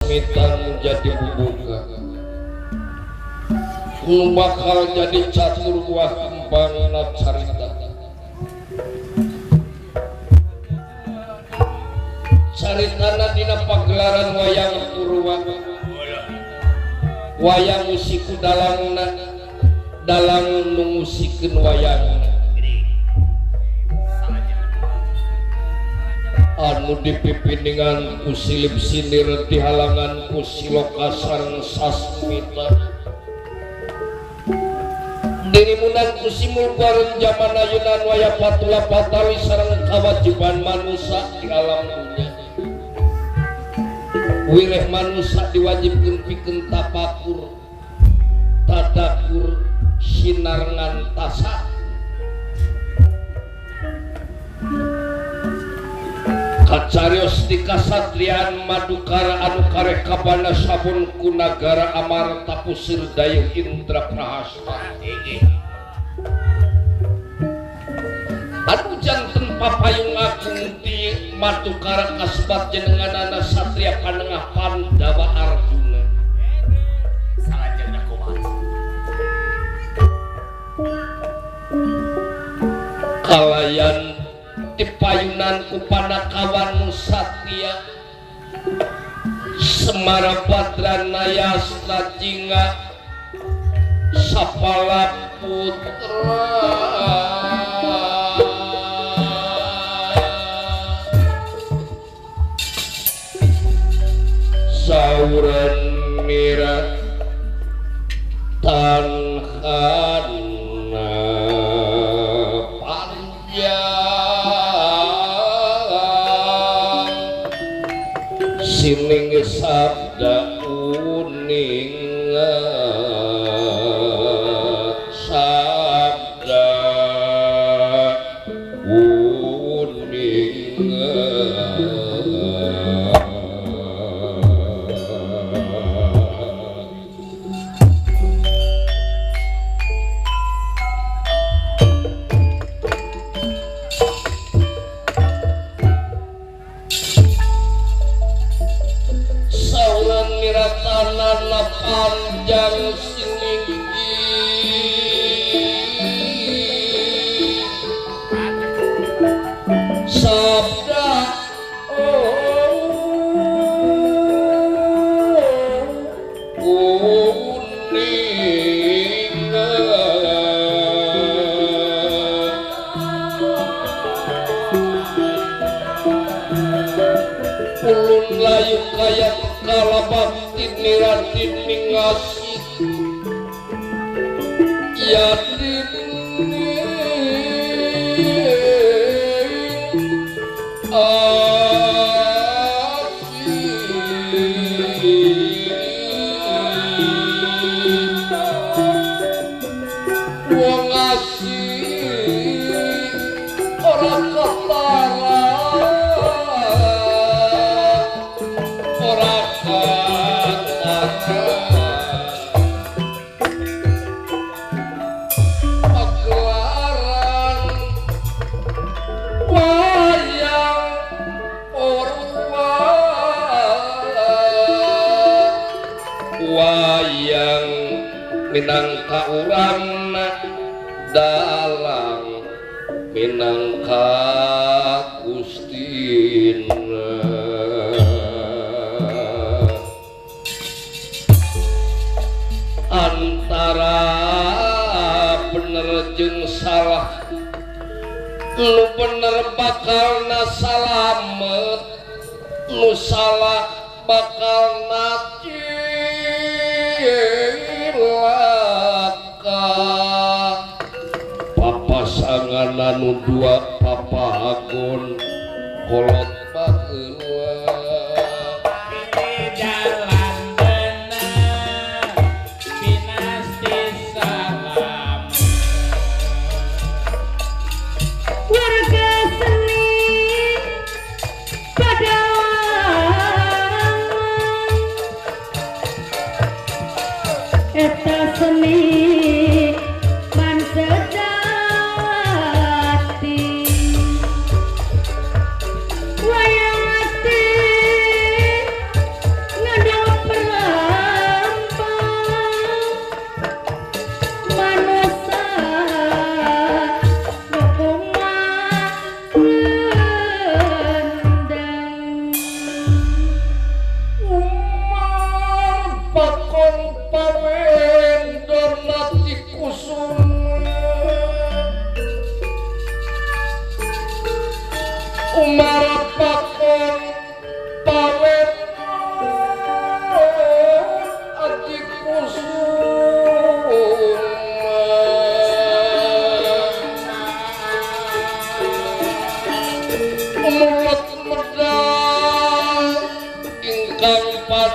Sasmita nu jadi bubuka nu bakal jadi catur buah kembangna carita. Caritana dina pagelaran wayang purwa, wayang musiku dalangna, dalang nu musikeun wayangna. Anu dipipiningan ku silip sinir dihalangan ku siloka sareng Sasmita. Dirimunan ku simul bareng jaman ayeuna waya patula patali sareng kawajiban manusa di alam dunya. Wireh manusa diwajibkeun pikeun tapakur, tadakur, sinarengan tasa. Kacarios di kasatrian Madukara anu karek kabana sabun ku nagara Amarta pusir dayeuh Indra Prahasta. Anu janten papayung agung di Madukara kasebat jenenganana satria panengah Pandawa Arjuna. Kalayan dipayunan ku panakawan satria Semara Badranaya Jingga Sapala Putra. Sauran mira tanhana panjang sining sabda uning sabda uning. Tanah panjang sininggi sabda kuning ulun layu kaya kalabakti niratin mingasih yatin asih wong asih ora ketara ora pagelaran wayang purwa wayang minangka urangna dalang minangka gustina. Antara bener jeung salah nu bener bakalna salamet nu salah bakalna cilaka. Papasangan anu dua papagon kolot baheula. Eta seni man sejati wayang ati ngandung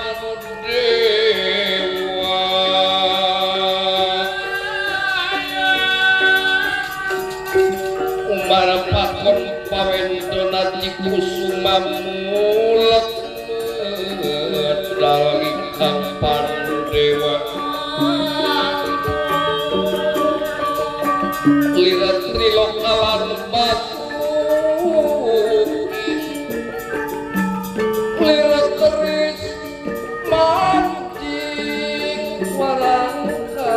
Panudewa Umar pakon pawendona Kusuma mulet medal ingkang Panudewa lirat trilokalan batu lirat keris mancing warangka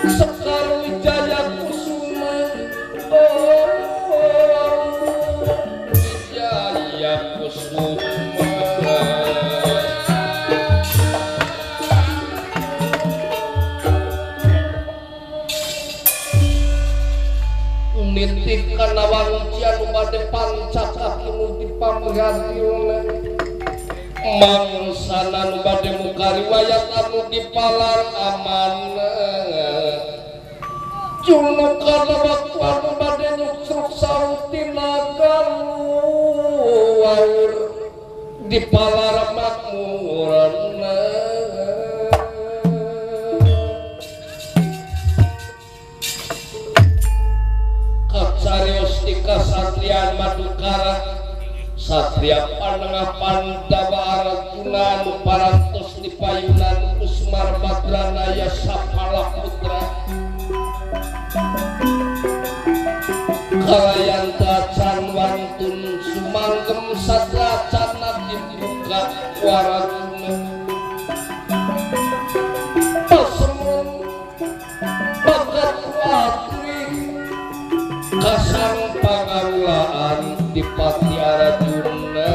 Sekar Wijaya Kusuma oh Wijaya Kusuma nitih kana wanci anu bade pancakak nu dipamrihatiuna mangsana nu bade muka riwayat anu dipalar amanah culuk kana waktu anu bade nyuksruk sautina kaluwaur dipalar makmurna Kacarios di kasatrian Madukara Satria Panengah Pandawa Arjuna nu parantos di payunan Usmar Badranaya Sapala Putra Kalayan tacan wantun sumanggem satra cana dibuka warajuna Pasemun bakat atri kasang pangarulaan di Pati Arjuna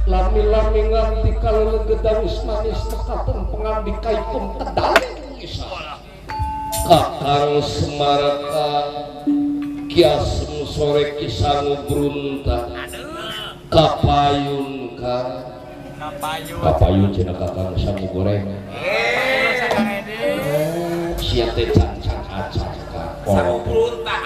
lami-lami nganti kalau dawis manis mekaten pangandikaipun kedalem isa Kakang Semaraka Kiasem sore kisangu brunta kapayun kang kapayun cenah kakang sangu goreng sia teh cancang acan sangu brunta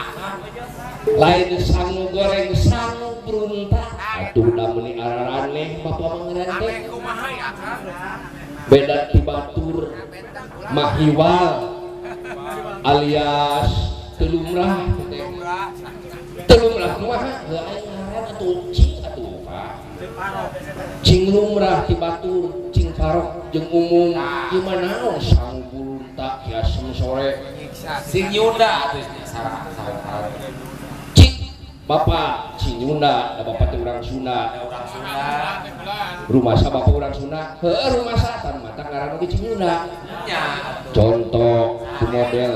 lain sangu goreng sangu brunta atuh da meuni araraneh bapak mangeran teh beda ti batur mahiwal alias telumrah telumrah kumaha heuh aing ngaran atuh cing atuh Pak cing lumrah ti batur cing parok jeung umum ieu mah naon sangu brunta kiasem sore sing nyunda atuh sareng cing bapak cing nyunda da bapak teh urang Sunda rumasa bapak urang Sunda heueuh rumasa tan mata ngaran oge cing nyunda contoh ku model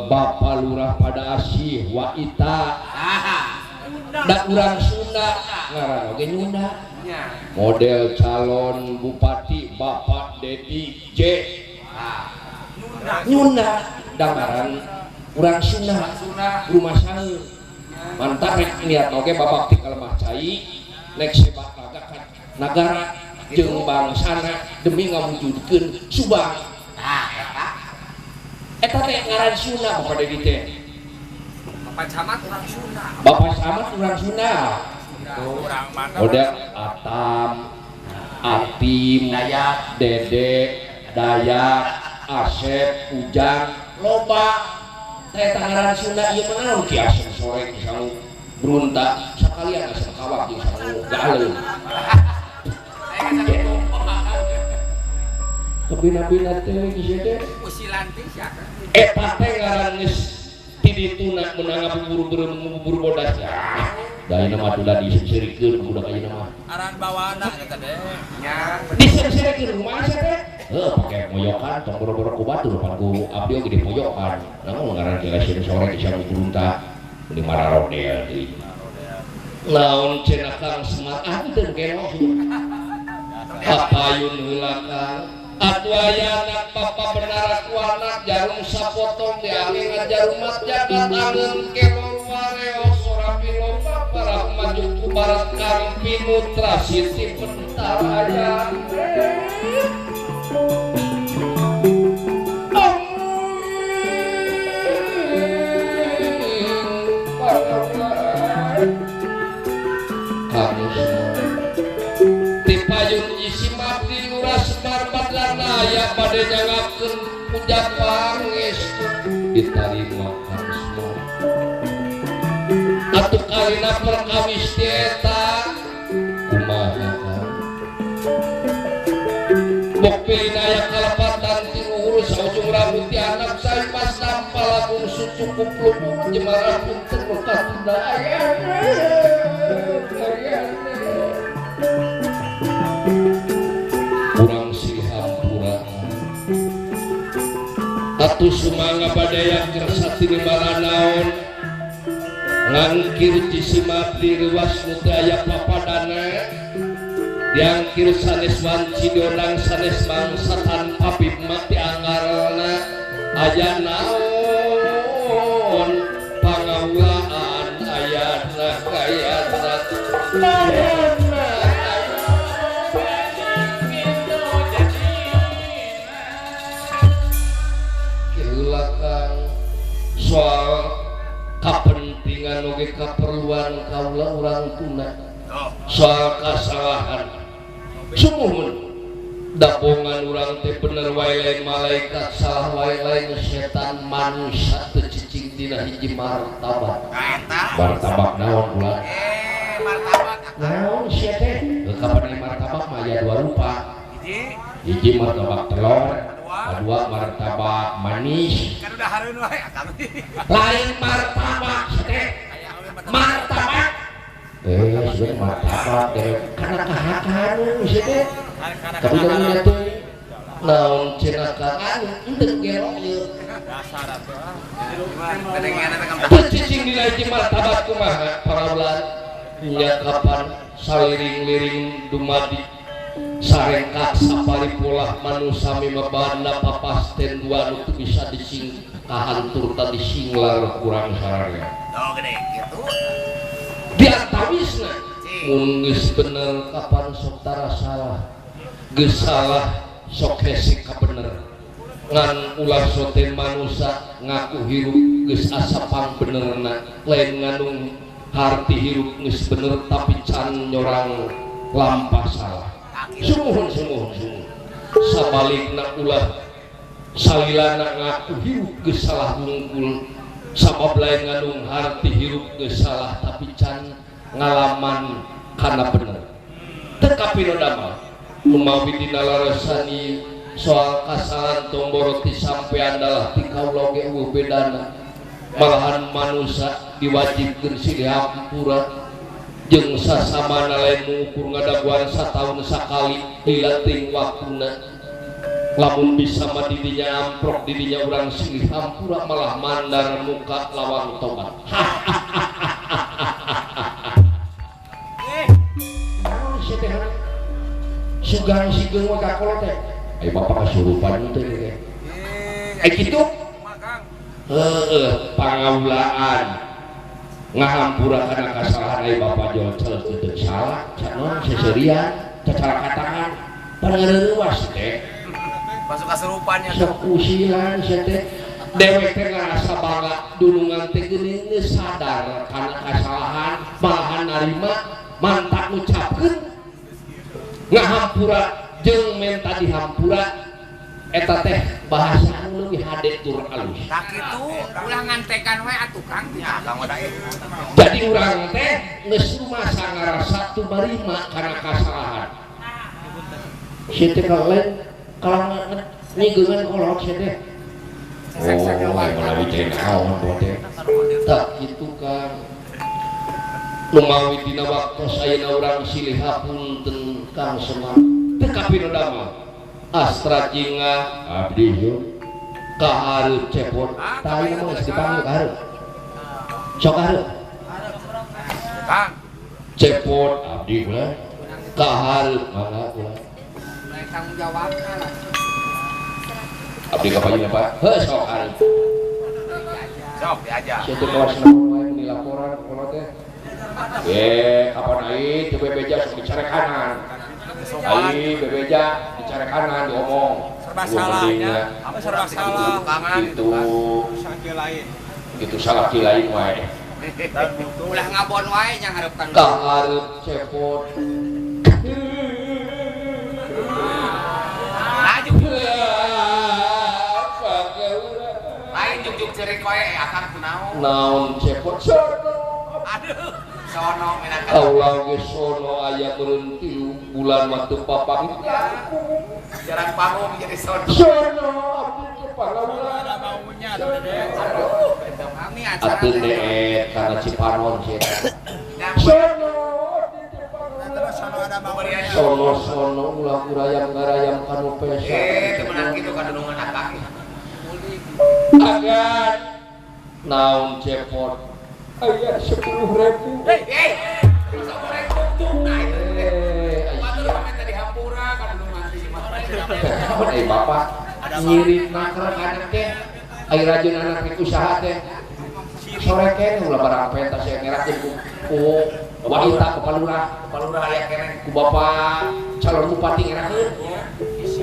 Bapak Lurah pada Asih Waita da urang Sunda ngaran oge nyunda model calon bupati Bapak Dedi J nyunda da ngaran urang Sunda rumah saeur mantap rek niat oge bapak ti kalemah cai nek sebat raga ka nagara jeung bangsana demi ngawujudkeun Subang eta teh ngaran Sunda Bapak Dedi teh Bapak Camat urang Sunda Bapak Camat urang Sunda urang mana model Atam Atim Dayak Dede Dayak Asep Ujang loba teh ngaran Sunda ieu mah naon ki asem sore ki sangu brunta sakalian asem kawak jeung sangu galeung kebina-bina teh geus teh usilan teh sia eta teh ngaran geus ti dituna meunang ngabubur beureum ngabubur bodas da ayeuna mah udah diseungseurikeun budak ayeuna mah aran bawana eta teh nya diseungseurikeun kumaha sia teh heuh pake moyokan tong boro-boro ku batur pan ku abdi oge dipoyokan naon ngaran kieu sore ki sangu brunta meuni mararodel deui naon cenah Kang Semar anteun kelo kapayun heula Kang atuh aya anak bapa benar ku anak jarum sapotong diange ngajarumat jagat angeun kelor wareo sora pilomba para maju ku barat kang pinutra siti pentaraya sadaya bade nyangakeun puja pangestu ditarima Kang Semar. Atuh kalina perkawis ti eta kumaha Kang? Bok pilih aya kalepatan ti luhur saujung rambut ti anak saipas tanpa lagung sucukup luput jemara punten nu katunda ayana. Kurang silih hampura atuh sumangga badaya kersa tinimbala naon ngangkir cisimabdi ruas nu teu aya papadana diangkir sanes wanci diondang sanes bangsa tanpa bima dianggarna aya naon pangaulaan ayana kayana ayana keulakan soal kapentingan oge kaperluan kaula urang tuna soal kasalahan sumuhun dabongan urang teh bener wae lain malaikat salah wae lain setan manusia teu cicing dina hiji martabat. Martabak naon ulah? Martabak naon sia teh? Kapan martabak mah aya dua rupa. Hiji martabak telur, kedua martabak manis. Kan udah hareun wae akang. Lain martabak teh. Martabak. Sebenarnya martabak deh. Karena kahakan sih teh. Tapi kalau teh naon cenah ka anu henteu gelo ieu. Dasar atuh. Teu cicing dina hiji martabak kumaha paraulan nya kapan saliring-liring dumadi sarengkak sapari polah manusa mimebana papasten dua nu teu bisa dising kahantur tadi singlar kurang sararea. Oh gede kitu. Diantawisna mun geus bener kapan sok tara salah. Geus salah sok hese ka bener. Ngan ulah sote manusa ngaku hirup geus asa pangbenerna lain ngandung harti hirup geus bener tapi can nyorang lampah salah. Sumuhun sumuhun sumuhun sabalikna ulah salilana ngaku hirup geus salah wungkul sabab lain ngandung harti hirup geus salah tapi can ngalaman kana bener. Teu kapiro damel lumawi dina laresani soal kasalahan tomboro ti sampean dalah ti kaula oge eueuh bedana malahan manusa diwajibkeun silih hampura jeung sasamana lain mengukur ngadaguan sataun sakali lila teuing waktuna lamun bisa mah didinya amprok didinya urang silih hampura malah mandar muka lawang tobat. Naon sia teh sugan sigeung we ka kolot teh. Ai bapak kasurupan teh teh. Ai kitu? Heueuh pangaulaan ngahampura kana kasalahan ai bapak jol teu salah naon seserian cacarakatangan pangareuwas teh. Masuk kasurupan nya sok usilan sia teh dewek teh ngarasa bangga dunungan teh geuning geus sadar kana kasalahan malahan narima mantak ngucapkeun ngahampura jeung menta dihampura eta teh bahasa anu leuwih hade tur alus. Tah kitu ulah ngantekan we atuh Kang nya Kang wadah. Jadi urang teh geus rumasa ngarasa tumarima kana kasalahan. Sia teh lain kalang nyigeungan kolot sia teh. Oh, menawi teh naon teh. Tah kitu Kang. Lumawi dina waktos ayeuna urang silih hapunten Kang Semar. Teu kapiro damel. Astra Jingga abdi yeuh kahareup cepot tah ieu mah geus dipanggil kahareup. Sok kahareup. Kang cepot abdi ulah kahareup mangga ulah. Tanggung jawab lah. Abdi ka payuna Pak. Heuh sok kahareup. Sok diajar. Sia teh kawas naon wae meuni laporan kolot teh. Kapan ai teu bebeja sok dicarekanan. Ai bebeja dicarekanan diomong. Serba salahnya. Apa serba salah? Gitu. Salah lain. Gitu salah ki lain wae. Ulah ngabon wae nya ngarepkan. Kahareup cepot. Laju. bae akang kunaon? Naon cepot sono. Aduh, sono menakan. Allah ge sono aya meureun 3 bulan mah teu papanggih. Jarang panggung jadi sono. Sono abdi teh pangaulan. Ada maunya tuh Dede. Aduh, eta mami acara. Atuh deet kana Cipanon sia. Sono abdi teh pangaulan. Sono-sono ulah urayam ngarayam kanu pesa. Eh, teu meunang kitu kadunungan akang. Agan naon cepot aya 10.000. Hei, 10.000 nah itu. Batur mah tadi hampura kadunungan si mah. Eh bapak nyirit naker anak teh ai rajin anak teh usaha teh. Sore keneh ulah barang pentas aya ngerakeun ku Wahita ku Palurah aya keneh ku bapak calon bupati ngerakeun.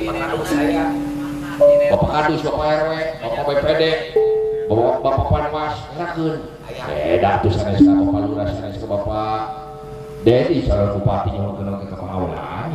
Bapak kadus aya. Bapak kadus, bapak RW, bapak BPD, bapak Panwas ngerakeun. Beda tuh sanes ka bapak lurah sanes ka bapak Dedi calon bupati nyuhunkeun ka pangaulan.